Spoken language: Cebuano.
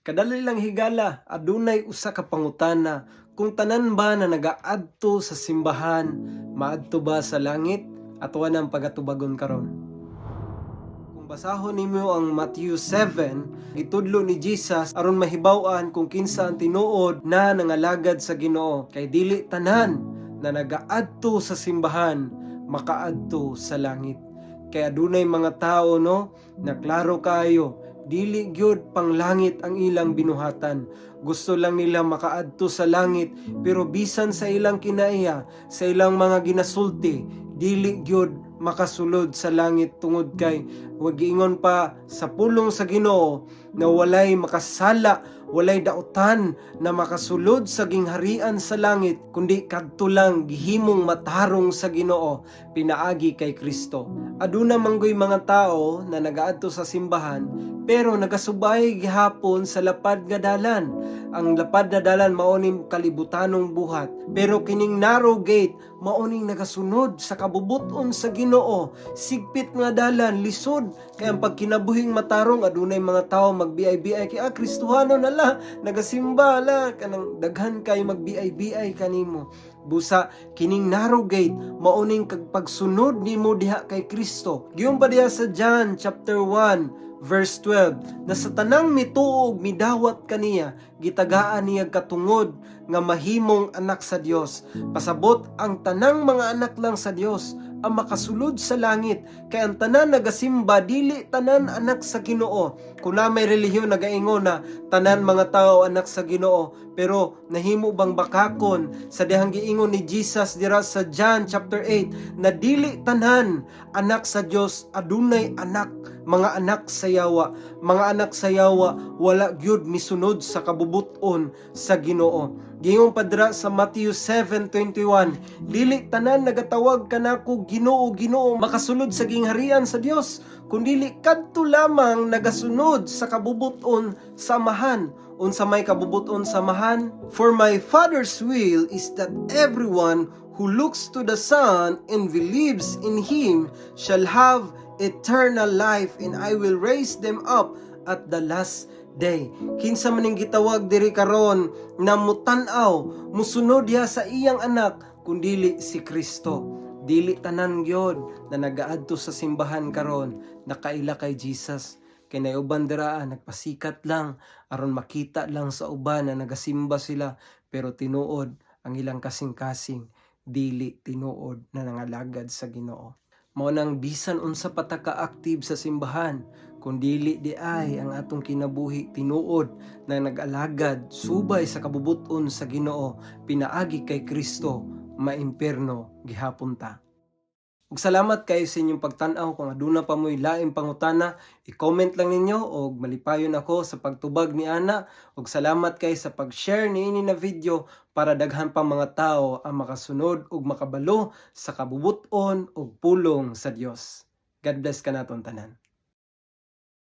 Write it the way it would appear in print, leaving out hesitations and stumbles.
Kadali lang, higala, adunay usa ka pangutana kung tanan ba na nagaadto sa simbahan maadto ba sa langit. Atoa nang pagatubagon karon. Kung basahon nimo ang Matthew 7, gitudlo ni Jesus aron mahibaw-an kung kinsa ang tinuod na nangalagad sa Ginoo, kay dili tanan na nagaadto sa simbahan makaadto sa langit. Kay adunay mga tao, no, na klaro kaayo dili gyud panglangit ang ilang binuhatan. Gusto lang nila makaadto sa langit, pero bisan sa ilang kinaiya, sa ilang mga ginasulti, dili gyud makasulod sa langit tungod kay wag giingon pa sa pulong sa Ginoo na walay makasala, walay dautan na makasulod sa gingharian sa langit kundi kadto lang gihimong matarong sa Ginoo pinaagi kay Kristo. Aduna manggoy mga tao na nagaadto sa simbahan pero nagasubay gihapon sa lapad nga dalan. Ang lapad na dalan mao ning kalibutanong buhat, pero kining narrow gate mao ning nagasunod sa kabubuton sa Ginoo. Sigpit nga dalan, lisod kay ang pagkinabuhing matarong. Adunay mga tao mag-BI-BI kay, "Ah, Kristohano na la, nagasimba la," kanang daghan kay mag-BI-BI kanimo. Busa kining narrow gate mao ning kag pagsunod nimo diha kay Kristo. Giingon pa diha sa John chapter 1 verse 12 na sa tanang mituo ug midawat kaniya, gitagaan niya katungod nga mahimong anak sa Dios. Pasabot, ang tanang mga anak lang sa Dios ang makasulod sa langit, kay ang tanan nagasimba dili tanan anak sa Ginoo. Kung na may relihiyon nagaingon na tanan mga tao anak sa Ginoo, pero nahimo bang bakakon sa dihang giingon ni Jesus dira sa John chapter 8 na dili tanan anak sa Dios? Adunay anak, mga anak sa yawa. Mga anak sa yawa wala gyud misunod sa kabubuton sa Ginoo. Giingon pa dira sa Matthew 7:21, dili tanan nagatawag kanako "Ginoo, Ginoo" makasulod sa gingharian sa Dios, kundili kadto lamang nagasunod sa kabubuton sa Amahan. Unsa may kabubuton sa Amahan? "For my Father's will is that everyone who looks to the Son and believes in him shall have eternal life, and I will raise them up at the last day." Kinsa man ning gitawag diri karon na mutan-aw, musunod diha sa iyang anak, kundili si Kristo? Dili tanan gyud na nagaadto sa simbahan karon nakaila kay Jesus. Kay nay uban dira nagpasikat lang aron makita lang sa uban na nagasimba sila, pero tinuod ang ilang kasing-kasing dili tinuod na nangalagad sa Ginoo. Mao nang bisan unsa pa ta ka-active sa simbahan, kung dili di ay ang atong kinabuhi tinuod na nag-alagad subay sa kabubuton sa Ginoo pinaagi kay Kristo, maimpierno gihapon ta. Ug salamat kayo sa inyong pagtan-aw. Kung aduna pa mo'y laing pangutana, i-comment lang ninyo og malipayon ako sa pagtubag ni ana. Ug salamat kay sa pag-share niini na video para daghan pang mga tao ang makasunod ug makabalo sa kabubuton ug pulong sa Dios. God bless kanaton tanan.